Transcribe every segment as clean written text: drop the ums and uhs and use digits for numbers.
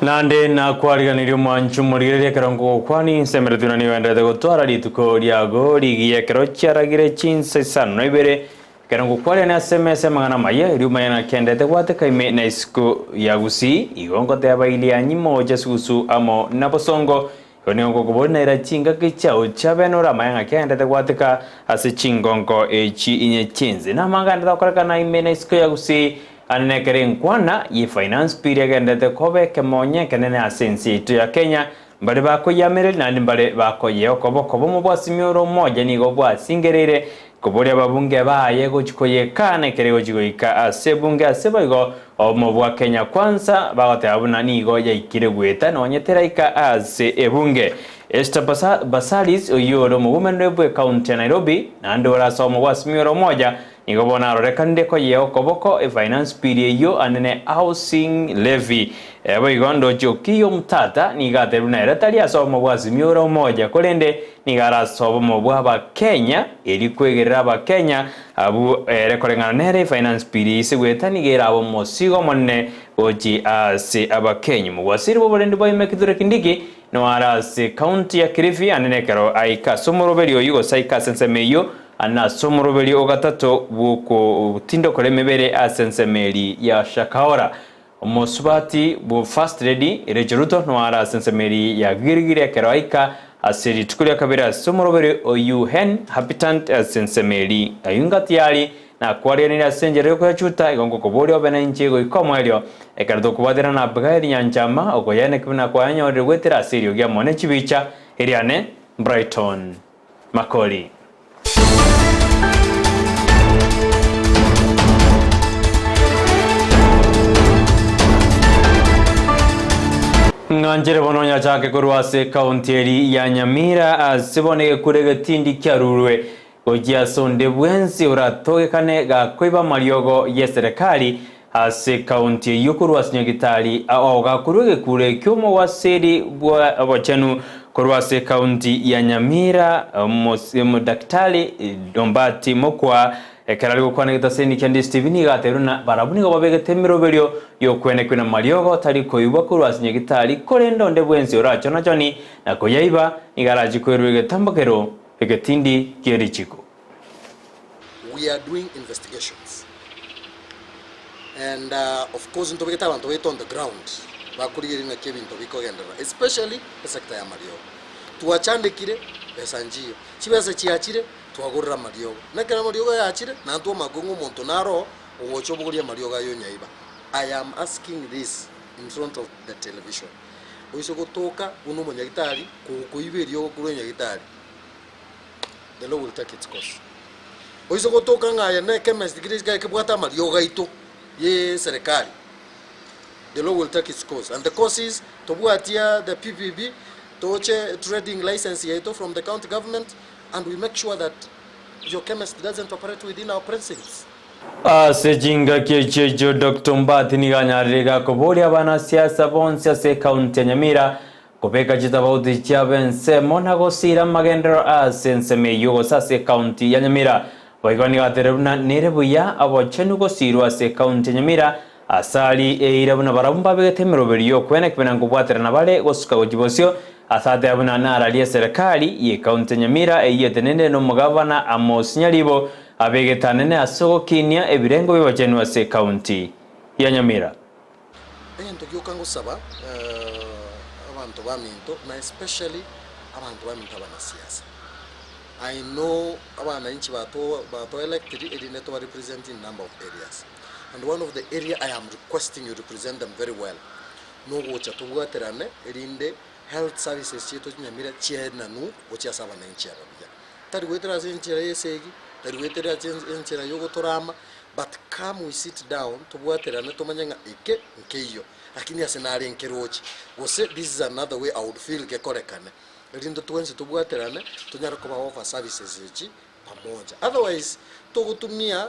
Naende nakwariganirie omwancho omorigereria ekero nkogokwania inse emereti buna nigo enderete gotwara rituko riago rigiya ekero chiaragire chinsa isano na ibere, ekero ngokwarania ase emesa y'amang'ana amaya, erio omanye naki enderete gwateka ime na isiko ya Gusii, igo ngoteba Irianyi moche sugusu amo na bosongo, igo nigo ngokoboria naira chingaki chiao chiabene ore amaya ng'aki aenderete gwateka ase chingonko echi inye chi'ense. Namanga aenderete gokorekana ime na isiko ya Gusii, Ande nekero enkwana ye Finance Bill egenderete koba ekemonyo ekenene ase ense yaito ya Kenya, mbare bakoyiamereria naende mbare bakoyea okoboko. Obomo bwa Simioro Umoja nigo bwasingereire koboria ababunge baye gochi koyekana ekero egochi goika ase ebunge ase boigo obomo bwa Kenya Kwanza bagoteba buna nigo yaikire goeta nonye teraika ase ebunge. Esther Basalis oyio ore omobumenere bwe county ya Nairobi naende ore ase obomo bwa Simioro Umoja Nigo bono arorekanire koyea okoboko efinance bill eyio ande ne housing levy. Boigo ndoche Okiya Omtata nigo atebirie buna ere tari ase obomo bwa Azimio la Umoja korende nigo are ase obomo bwa abakenya erio kwegerera abakenya abwo ere koreng'ana nere efinance bill eyio ase goeta nigo erabe omosigo omonene gochi ase abakenya. Omogwasiri bw'oborendi bwa Ime Kithure Kindiki nigo are ase county ya Kilifi ande nekero aika ase omoroberi oyio gose aika ase ensemo eyio Ande ase omoroberio o gatato bw'ogotindokora emebere ase ensemo eria ya Shakahola, omosubati bwo First Lady Rachel Ruto noare ase ensemo eria ya Gilgil ekero aika ase rituko ria kabere ase omoroberio o UN Habitant ase ensemo eria Ayunga Tiari nakwariganirie ase enchera yokoyachuta igo ngokoboria obe nainche goika omoerio ekero tokobwaterana na Abigaili Nyanchama okoyaeneki buna kwayanyorire goetera ase eriogi amo ne chibicha eriane Brighton Makori. Ng'anchere bono nyachake korwa ase ekaunti eri ya Nyamira ase bono egekuro egetindi kiarurwe gochia ase onde bwensi oratogekane gakoiba amariogo y'eserekari ase ekaunti eyio korwa ase nyagitari ao gakorwa egekuro ekio omowasiri bwa obochenu korwa ase ekaunti ya Nyamira Omodaktari Ombati Mokwa ekero are gokwana egetaseni kia Ndisi TV nigo atebirie buna barabwo nigo babegete emeroberio y'okwenekwa na mariogo otari koibwa korwa ase nyagitari korende onde bwensi orachonachoni na koyaiba nigo arache koirwa egetambokero egetindi kie richiko. We are doing investigations and of course ntobegete abanto baito on the ground bakorigereria ng'aki ebinto bikogenderera especially esector ya amariogo. Twachandekire besa nchiyo, chibesa chiachire twagorire amariogo, na ekero amariogo yachire naende twamanya kong'u omonto naro oo ogocha obogorie amariogo aye onyaiba. I am asking this in front of the television, oise gotoka buna omonyagitari kogokoiba eriogo korwa enyagitari, the law will take its course. Oise gotoka ng'a aye ne chemist kire isiko ekebwate amariogo aito ye serikali, the law will take its course and the course is tobwatia the PPB toche trading license yaito from the county government and we make sure that your chemist doesn't operate within our precincts. Ase chingaki echio echio Doctor Ombati nigo anyarire gakoboria abanasiasa bonsi ase ekaunti ya Nyamira Kobeka chitabauti chiabo ensemo na gosiira amagenderero ase ensemo eyio gose ase ekaunti ya Nyamira. Boigo nigo ateire buna nere buya obochenu gosiirwa ase ekaunti ya Nyamira ase aria eira buna barabwo mbabegete emeroberio y'okwenekwa na nkobwaterana bare gosuka gochia bosio ase ateba buna nararie eserekari y'ekaunti ya Nyamira eyio etenenire nomogavana Amos Nyaribo abegete anene ase ogokinia ebirengo bi'obochenu ase ekaunti ya Nyamira. Egento gioka ngosaba abanto baminto na especially abanto baminto abanasiasa, I know abananchi bato bato elected erinde toba represent in number of areas and one of the area I am requesting you represent them very well nogocha tobwaterane erinde health services chiaito chinyamira chienanwe gochia ase abananchi aba buya. Tari goetera ase enchera ya esegi, tari goetera ase enchera ya ogotorama, but come we sit down tobwaterane tomanye ng'a eke nkeiyo, lakini ase nare nkeroche, gose this is another way I would feel gekorekane, erinde twensi tobwaterane tonyare koba offer services echi pamoja. Otherwise togotumia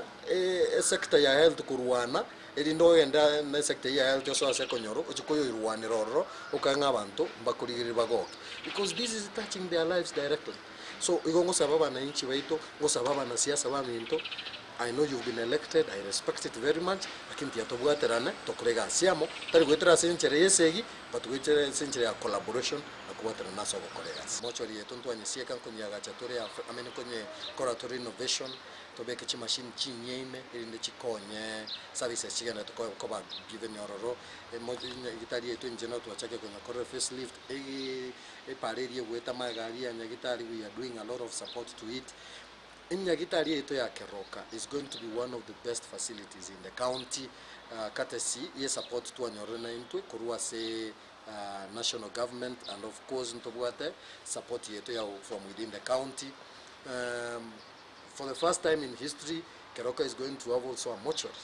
esector ya health korwana erinde ogende na esector eyio ya health osoe ase ekonyoro ochie koyoirwanera ororo okae ng'a abanto mbakorigereria bagoke because this is touching their lives directly. So igo ngosaba abananchi baito, ngosaba abanasiasa baminto, I know you've been elected, I respect it very much, lakini tiga tobwaterane tokore egasi amo, tari goetera ase enchera ya esegi, but goetera ase enchera ya collaboration na kobwaterana ase ogokora egasi. Mochori yaito ntwanyesieka nkonyeagacha tore I mean nkonyekora tore innovation, tobeke chimashini chinyia ime erinde chikonye services chigenderete koba given ororo, Nyagitari yaito inche no twachake konya korora face lift, epara eria egoeta magega aria ya Nyagitari we are doing a lot of support to it. Enyagitari yaito ya Keroka is going to be one of the best facilities in the county courtesy ye support twanyorire naintwe korwa ase national government and of course ntobwate support yaito ya from within the county. For the first time in history Keroka is going to have also a mortuary.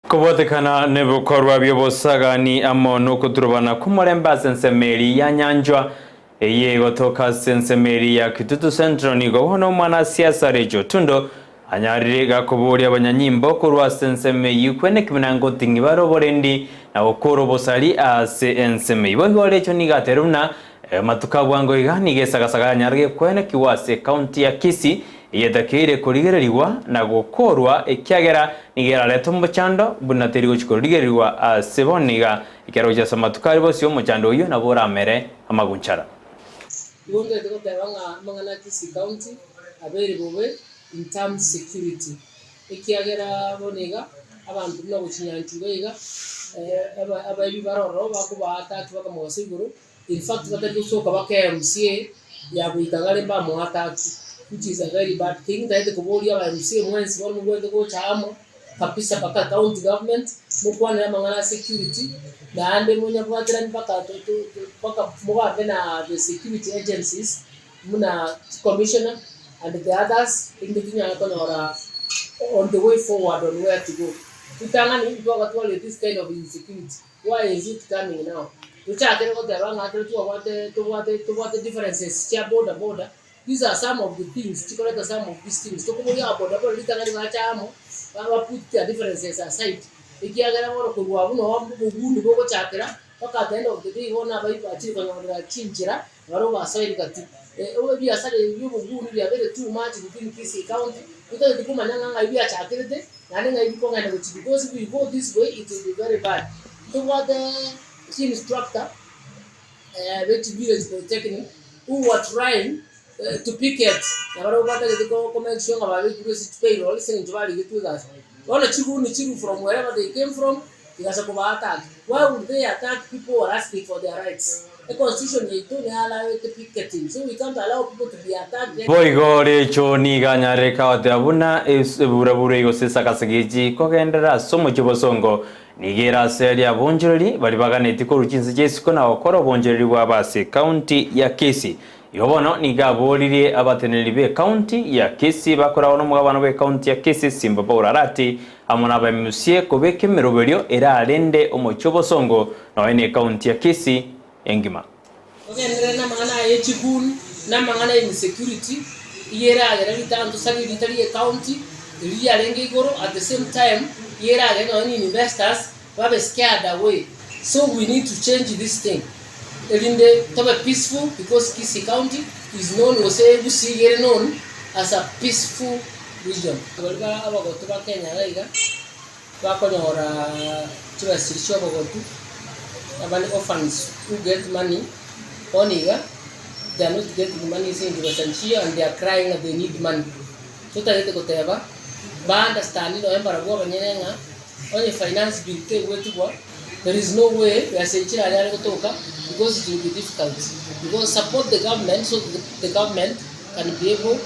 Kobwatekana nebikorwa bi'obosagani amo nokoturubana kw'omorembe ase ensemo eria ya nyanchwa, eyio egotoka ase ensemo eria ya Kitutu Central, nigo bono omwanasiasa Rachel Otundo anyarire gakoboria abanyanyimbo korwa ase ensemo eyio kweneki buna ngoting'i bare oborendi na gokora obosari ase ensemo eyio. Boigo Rachel nigo ateire buna Amatuko a bwango iga nigo esagasaga yanyarire kwenekigwa ase ekaunti ya Kisii eyetakeire korigererigwa na gokoorwa ekiagera nigo erarete omochando buna teri gochia korigererigwa ase bono iga ekiagera gochia ase amatuko aria bosio omochando oyio nabo oramere amagunchara. Igo ntagete goteba ng'a amang'ana a Kisii County abeire bobe in terms security. Ekiagera bono iga, abanto buna gochinyanchwa iga iga, abaibi bare ororo bakobaataki bakamogosa igoro, in fact batari gosoka baka MCA ya goika ng'a rende bamoataki, which is a very bad thing. Ntagete koboria aba MCA mwensi bono mobwenerete gocha amo kabisa mpaka county government, mokwanere amang'ana a security, naende monyabwaterani mpaka to- to- to mpaka mogambe na the security agencies. Buna chicommissioner and the others erinde tinyare konyora on the way forward on where to go. Ritang'ani ntwagatwarire this kind of insecurity, why is it coming now? Tochakere goteba ng'a ekero twabwate tobwate tobwate differences chia boda boda, these are some of the things chikoreta some of these things. Tokoboria aba boda boda ritang'ani bache amo, ba put their differences aside, ekiagera bono korwa abwo noo obogundi bogochakera mpaka at the end of the day bono abaibwa bachire konyorera chinchera. Barabwo basoire gati. Ebiasara ebi bi'oboguru biabeire too much within Kisii County, totageti komanya ng'a ng'ai biachakerete, naende ng'ai bikogenda gochia because if we go this way it will be very bad. Ntobwate chi instructor be chi village polytechnic who were trying to picket na barabwo batagete ko make sure ng'a babekirwe ase chipayroll ase eng'encho barigetwe egasi. Bono chiguni chiru from wherever they came from, chigasa koba attack. Why would they attack people who are asking for their rights? E constitution yaito ne allowete picketing, so we can't allow people to be attacked. Boigo Recho nigo anyarire goteba buna eburabure gose esakasaka echi kogenderera ase omochie obosongo nigo ere ase aria abonchoreri baria baganetie korwa chinse chia isiko na gokora obonchoreri bwabo ase ekaunti ya Kisii. Igo bono nigo aboririe abateneneri b'ecounty ya Kisii bakoragwa nomogabana bw'ecounty ya Kisii Simba Paul Arati amo na abaemusie kobeka emeroberio erarende omochie obosongo nonya ne ecounty ya Kisii engima. Togenderere namang'ana aya ye chigun na amang'ana ya insecurity iga eragere ritang'ani tosarie rita rie county riria riarenge igoro at the same time iga eragere nonya ne investors babe scared away so we need to change this thing erinde tobe peaceful because Kisii county is known gose Gusii iga ere known as a peaceful region. Baria ba abagotu ba Kenya iga iga bakonyora chibesa chiria chia obogotu abande orphans who get money bono iga they are not getting money ase eng'encho besa nchiyo and they are crying that they need money. Totagete goteba ba understand nonye mbarabwo abanyene ng'a Onye finance bill tegwetigwa there is no way besa echi chiranyare gotoka because it will be difficult because support the government so that the government can be able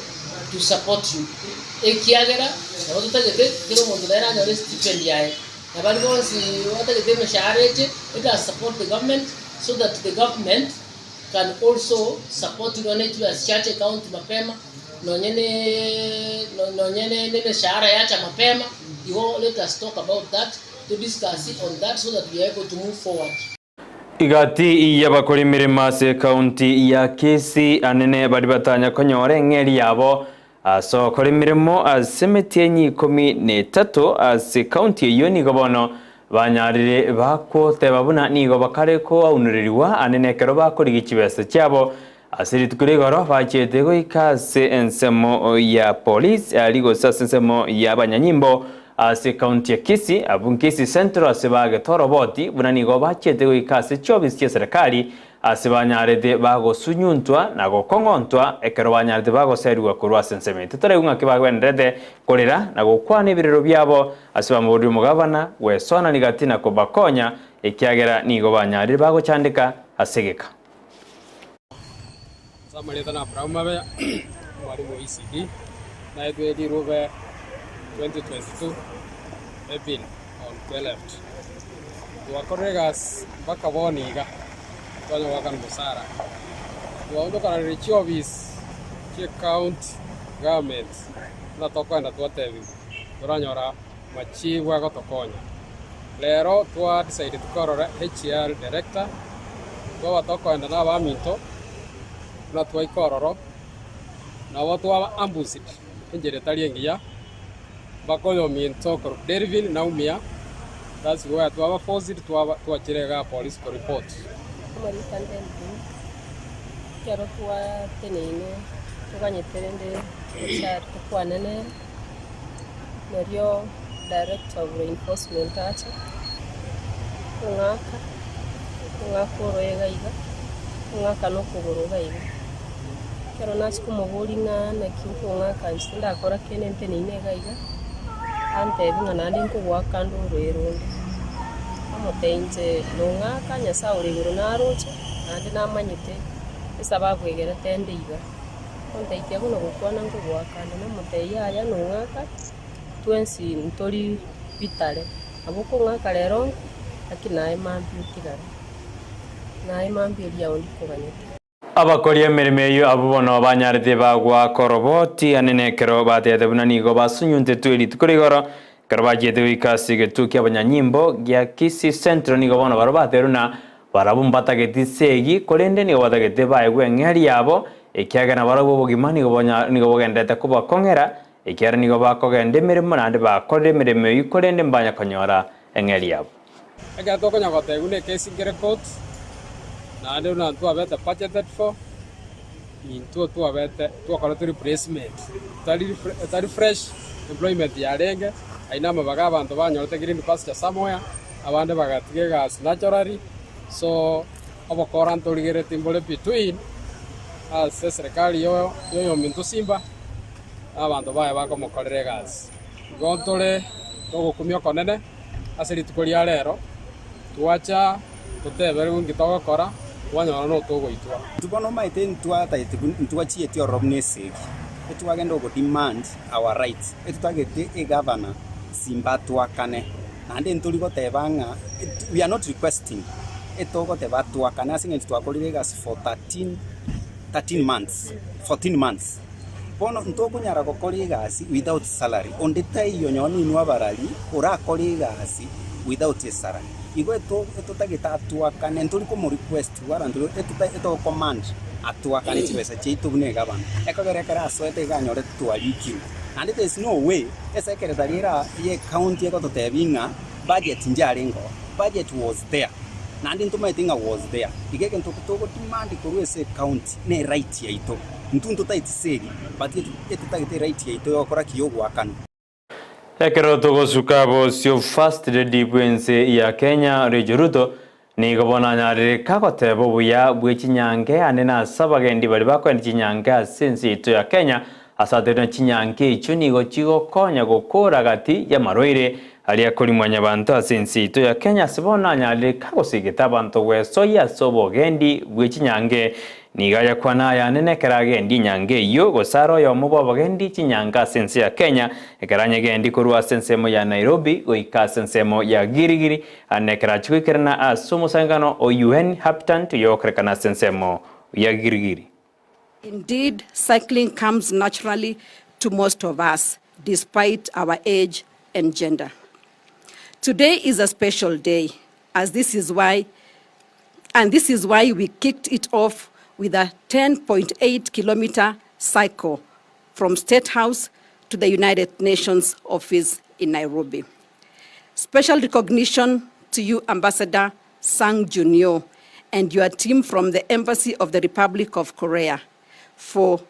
to support you ekiagera nabo totagete kera omonto nere anyore stipend yaye na baria bonsi batagete emeshahara eche let us support the government so that the government can also support you nonye chibesa chiacha ecounty mapema nonye ne nonye ne nemeshahara yacha mapema igo let us talk about that to discuss on that so that we are able to move forward. Igati y'abakora emeremo ase ekaunti ya Kisii anene baria batanya konyora eng'eri yabo ase ogokora emeremo ase emetienyi ikomi na etato ase ekaunti eyio nigo bono Banyarire bagoteba buna nigo bakare koaunererigwa ane nekero bakorigia chibesa chiabo. Ase rituko ria igoro bachiete goika ase ensemo ya polisi aria gose ase ensemo y'abanyanyimbo ase ekaunti ya Kisii, abwo Kisii Central ase bagete oroboti buna nigo bachiete goika ase chiofisi chi'eserekari ase banyarete bagosunyuntwa na gokong'ontwa ekero banyarete bagoserigwa korwa ase ensemo eye. Titoraigwa ng'aki bagwenerete korera na gokwana ebirero biabo ase bamoborie omogabana gwesonani gati na kobakonya, ekiagera nigo banyarire bagochandeka ase egeka. Ase amarieta na Abrahamu Mabeya, omwalimu o ECD, naetwe rirube 2022 April on 12. Twakorire egasi mpaka bono iga, twanya goakana omosara. Twaonchokananire chiofisi chie county government buna tokoenda twatebiwa, toranyora machibu agotokonya. Rero twa decided korora HR director, twaba tokoenda na abaminto buna twaika ororo, nabo twaba ambushed enchera etari engiya, mpaka oyominto okorokwa Delvin naumia, that's where twaba forced twaba twachire igaa police ko report. Amarieta ande mbuya, ekero twateneine toganyete rende HR tokwane nere. Nario director of reinforcement acha, ong'aka, ong'aka oroe iga iga, ong'aka na okogoro iga iga. Ekero nachia komoboria ng'a naki okong'aka inche tindakora kende nteneine iga iga, antebia ng'a naende nkogoaka nde oroe ronde. Namotebia inche nong'aka Nyasaye ore igoro naroche, naende namanyete esababu egerete nde iga. Ontaikia buna gokwana nkogoakana, namotebia, Yaya, nong'aka, twensi ntori bitare. Nabo okong'aka rero nkwe, lakini naye mambia otigare, naye mambia eria onde koganyete. Abakori emeremo eyio abwo bono banyarete bagoaka oroboti anene ekero batebete buna nigo basunyuntetwe rituko rigoro ekero bachiete goika ase egetuo ki'abanyanyimbo gia Kisii Central nigo bono barabwo batebirie buna Barabwo mbatageti segi, korende nigo batagete baegwe eng'eria yabo, ekiagera nabarabwo obogima nigo nigo bogendererete kobakong'era, ekiagera nigo bakogenda emeremo naende bakorire emeremo eyio, korende mbanya konyora eng'eria yabo. Ekero tokonya gotebiwa nekesi nkere court, naende buna ntwabete budgeted for, intwe twabete twakorete replacement, tari tari fresh employment yarenge, ayio namabaga abanto banyorete green pasture somewhere. Abande bagatiga egasi naturally, so obokora ntorigereti mbore between ase eserekari yoyominto Simba na abanto baye bakomokorera egasi. Igo ntore nogokumia okonene ase rituko ria rero, twacha toteberwe nki togokora, twanyora notogoitwa. Intwe bono omanyete ntwatagete ntwachieti ororo buna esegi, etwagenda ogo demand our rights, etotagete egavana Simba atwakane. Naende ntori goteba ng'a we are not requesting, etogoteba twakane ase eng'encho twakorire egasi for 13 13 months, 14 months. Bono ntokonyara gokora egasi without salary, onde taiyo nonye ninwe abarari orakore egasi without esalary. Igo eto etotagete atwakane ntori komo request wala ntori etota etogo command atwakane chibesa chiaito buna egavana. Ekogera ekero asoete iga anyorete twarikirwe. Naende there is no way Esekeretari era y'ecounty egototebia ng'a budget njarenge oo, budget was there, naende ntomaete ng'a was there. Iga egento togo demand korwa ase ecounty ne right yaito. Intwe ntotaeti segi but etotagete eright yaito yogokora ki? Yogoakanwa. Ekero togosuka bosio First Lady bw'ense ya Kenya Rachel Ruto Nigo bono anyarire kagoteba obuya bwe chinyange ande nase abagendi baria bakoenda chinyange ase ense yaito ya Kenya, ase aterire na chinyange echio nigo chigokonya gokora gati y'amarwaire aria akori mwanyabanto ase ense yaito ya Kenya ase bono anyarire kagosigete abanto gwesoyia ase obogendi bwe chinyange Nigo ayakwana ayane nekero agendie enyange eyio, gose are oyomo bw'abagendi chinyange ase ense ya Kenya, ekero anyegendi korwa ase ensemo ya Nairobi goika ase ensemo ya Girigiri, ande ekero achia goikerana ase omosangererekano o UN Habitant oyogokorekana ase ensemo ya Girigiri. Indeed, cycling comes naturally to most of us, despite our age and gender. Today is a special day, as this is why And this is why we kicked it off with a 10.8 kilometer cycle from State House to the United Nations office in Nairobi. Special recognition to you, Ambassador Sang Junio, and your team from the Embassy of the Republic of Korea, for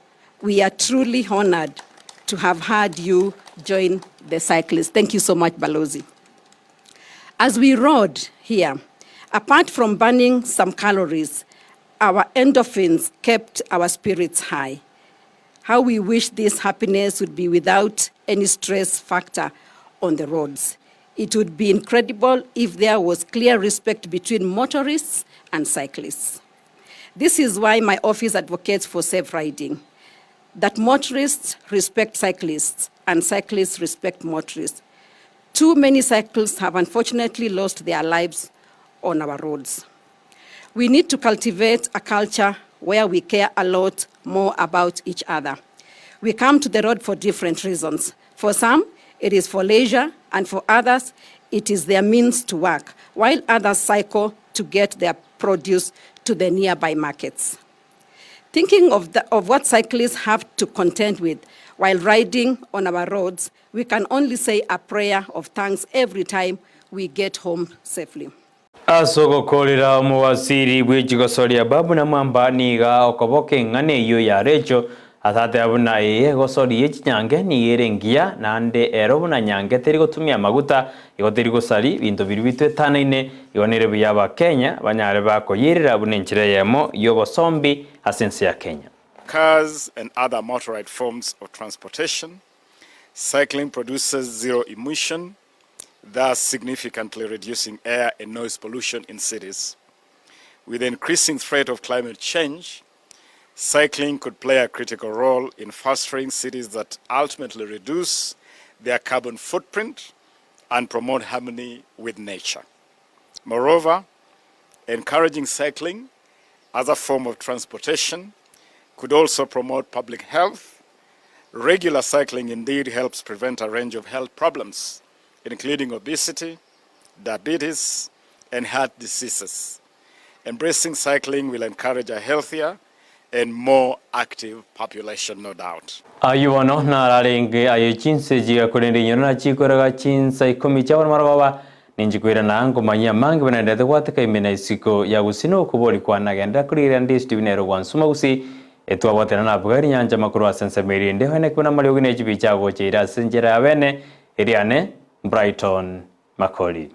we are truly honored to have had you join the cyclists. Thank you so much, Balozi. As we rode here, apart from burning some calories, our endorphins kept our spirits high. How we wish this happiness would be without any stress factor on the roads. It would be incredible if there was clear respect between motorists and cyclists. This is why my office advocates for safe riding, that motorists respect cyclists and cyclists respect motorists. Too many cyclists have unfortunately lost their lives on our roads. We need to cultivate a culture where we care a lot more about each other. We come to the road for different reasons. For some, it is for leisure, and for others, it is their means to work, while others cycle to get their produce to the nearby markets. Thinking of, the, of what cyclists have to contend with while riding on our roads, we can only say a prayer of thanks every time we get home safely. Ase ogokorera omowasiri bw'echigosoria Babu Namwamba niga okoboka eng'ana eyio ya Recho atateba buna eye egosori ye chinyange nigo ere engiya naende ero buna nyange teri gotumia amaguta igo teri gosari binto biria bitwetanaine igo nere buya abakenya banyare bakoyerera buna enchera eyemo y'obosombi ase ense ya Kenya. Cars and other motorized forms of transportation, cycling produces zero emission, thus significantly reducing air and noise pollution in cities. With the increasing threat of climate change, cycling could play a critical role in fostering cities that ultimately reduce their carbon footprint and promote harmony with nature. Moreover, encouraging cycling as a form of transportation could also promote public health. Regular cycling indeed helps prevent a range of health problems, including obesity, diabetes, and heart diseases. Embracing cycling will encourage a healthier and more active population, no doubt. Ayio bono nararenge aye chinse chigakorenda inyoro nachikoraga chinsa ikomi chia bono marogoba ninchikoirana nkomanyia amange buna ndete gwateka ime na isiko ya gusii na okobori kwane nagenderera korigereria ndi Stephen ere gwansuma gusii etwabwatana na Abugaili nyancha makuru ase ensemo eria ende oene buna amariogi ne chibicha agocha ire ase enchera ya bene eriane Brighton Makori.